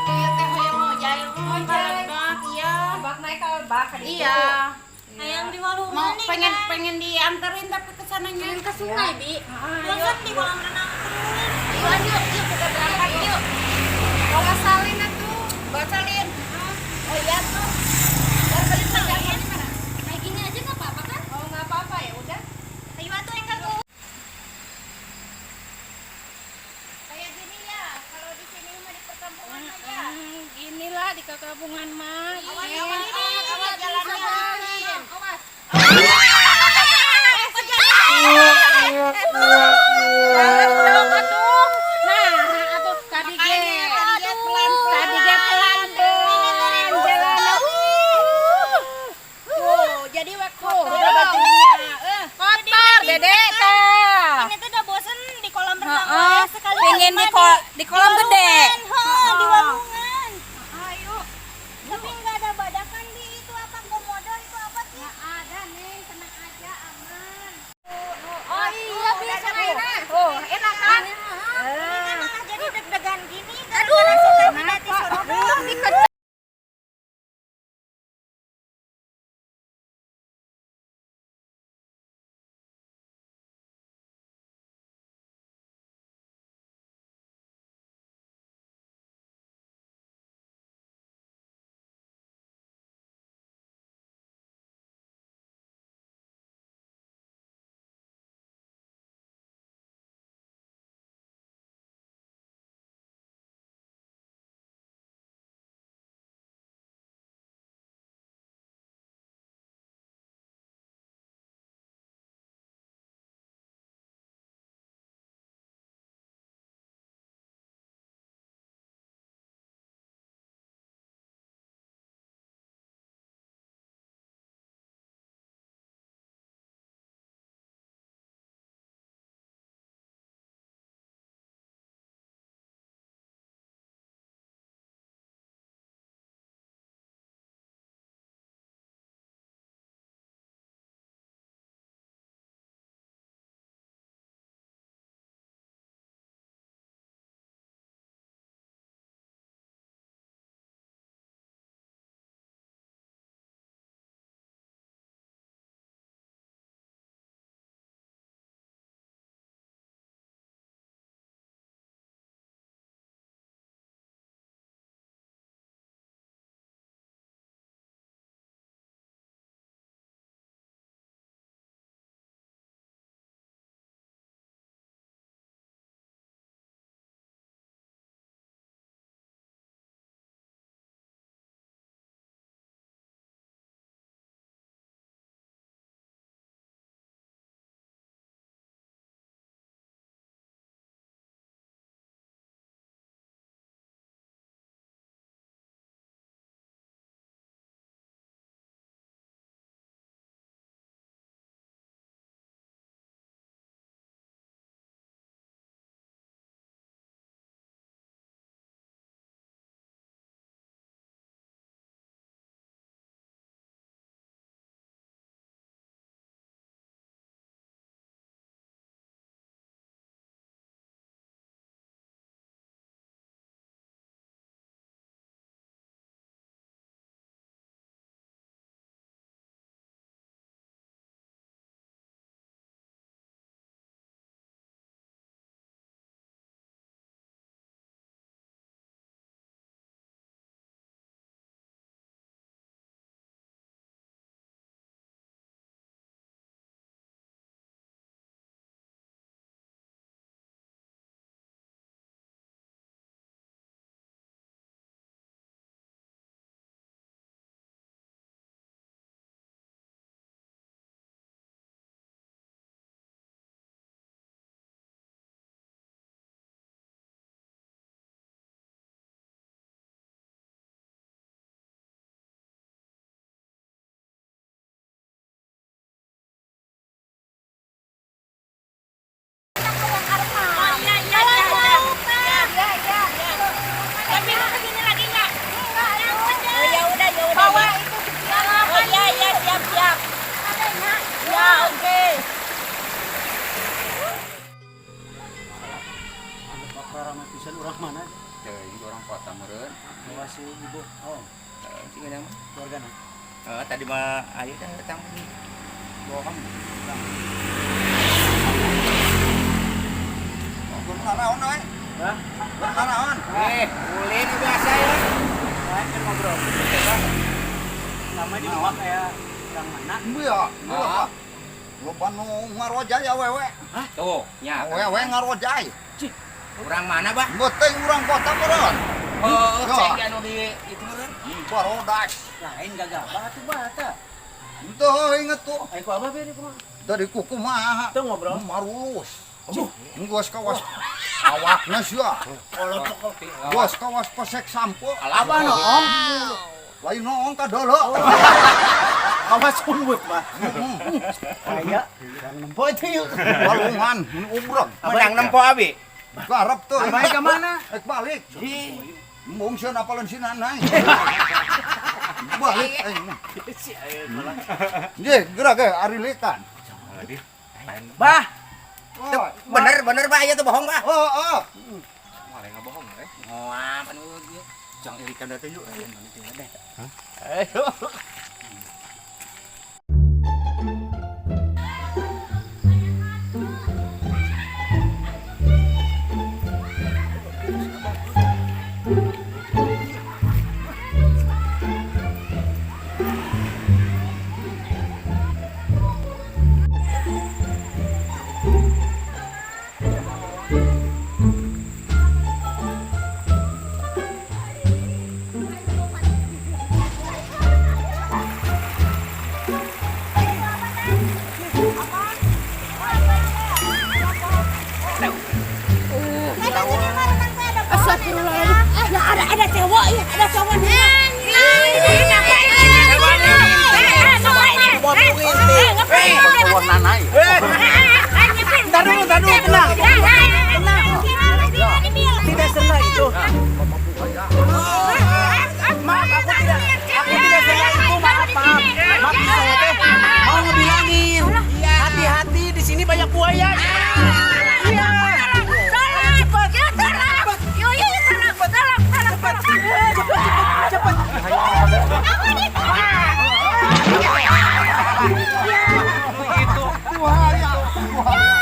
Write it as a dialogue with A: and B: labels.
A: Iya teh, hoyong ngojay ka lebak, iya.
B: Lebak naik ke lebak ka ditu.
A: Iya.
C: Hayang di walungan
A: Mau
C: nih,
A: pengen
C: kan?
A: Pengen dianterin tapi ke sananya.
C: Pengen ke sungai, Bi.
A: Ah,
C: Bosan di kolam renang terus.
A: Ayo, ayo, yuk kita berangkat yuk.
B: Bawa salin atuh.
A: Bawa salin. Oh iya tuh. Bawa salin sama di mana?
C: Kayak gini aja nggak apa-apa kan?
B: Oh, nggak apa-apa, ya udah.
C: Ayo atuh enggal tuh.
A: Kayak gini ya, kalau di sini mah di perkampungan aja.
B: Inilah di perkampungan mah.
A: Awas, awas, awas, awas, jalannya licin.
C: Awas.
B: Dong atuh. Nah, atuh tadi ge.
A: Makanya tadi ge pelan-pelan.
B: Tadi ge pelan-pelan jalan.
A: Tuh, jadi we kotor bajunya. Eh,
B: Kotor, Dede teh.
C: Ini tuh udah bosen di kolam renang
B: Heeh.
C: wae. Sekali
B: Pengen di kolam gede.
C: Heeh, di walungan.
A: Ayo.
C: Tapi nggak ada badaknya.
D: Barusan orang mana?
E: Teuing orang kota meureun.
D: Bawa si ibu. Oh,
E: Sih mah.
D: keluarga na.
E: Tadi mah ayo dah datang bawa kamu.
F: Naon euy?
D: Hah?
F: Naon?
E: Ulin biasa ya.
D: Lain kan ngobrol. Lama di bawah kayak orang mana?
F: Iya, iya. Loba nu ngarojay awewe.
E: Tuh, nya.
F: Awewe ngarojay.
E: Urang mana, Bah?
F: Beuteung urang kota meureun.
E: Oh,
F: Ya.
E: cek anu di itu meureun.
F: Barodak.
D: Lain gagah bah tuh bah ta.
F: Henteu inget tuh.
D: Ayo ku abah bere kumaha?
F: Dari kuku mah.
D: Teu ngobrol.
F: Marulus. Geus kawas awakna sia. Geus kawas pesek sampo.
D: Abah noong.
F: Lain noong ka deuleu.
D: Kawas umbut bah. Kayak orang nempo itu yuk.
F: Walungan ubreg.
E: Menang nempo abi.
F: Garap tuh.
D: Abah ke mana?
F: Ek balik. Embung sieun apaleun si Nanai. Balik aing mah.
D: Si ayo malah.
F: Nggih, geura ge ari likan.
D: Bah,
F: Oh,
E: Bener bener Bah, ieu tuh bohong, Bah.
F: oh, oh.
E: Malah nggak bohong, eh. Moal anu ieu. Jangan irikan datang yuk.
D: ayo.
A: Astagfirullahaladzim. Ya ada cewek ya, ada cowok nih.
F: Nanai.
D: Ntar dulu, tenang. Tenang. Tidak senang itu. Maaf, aku tidak senang itu. Maaf, maaf. Maaf, saya teh mau ngebilangin. Hati-hati di sini banyak buaya. Iya.
A: Cepat,
D: Cepat, cepat, cepat.
F: Buaya. Buaya.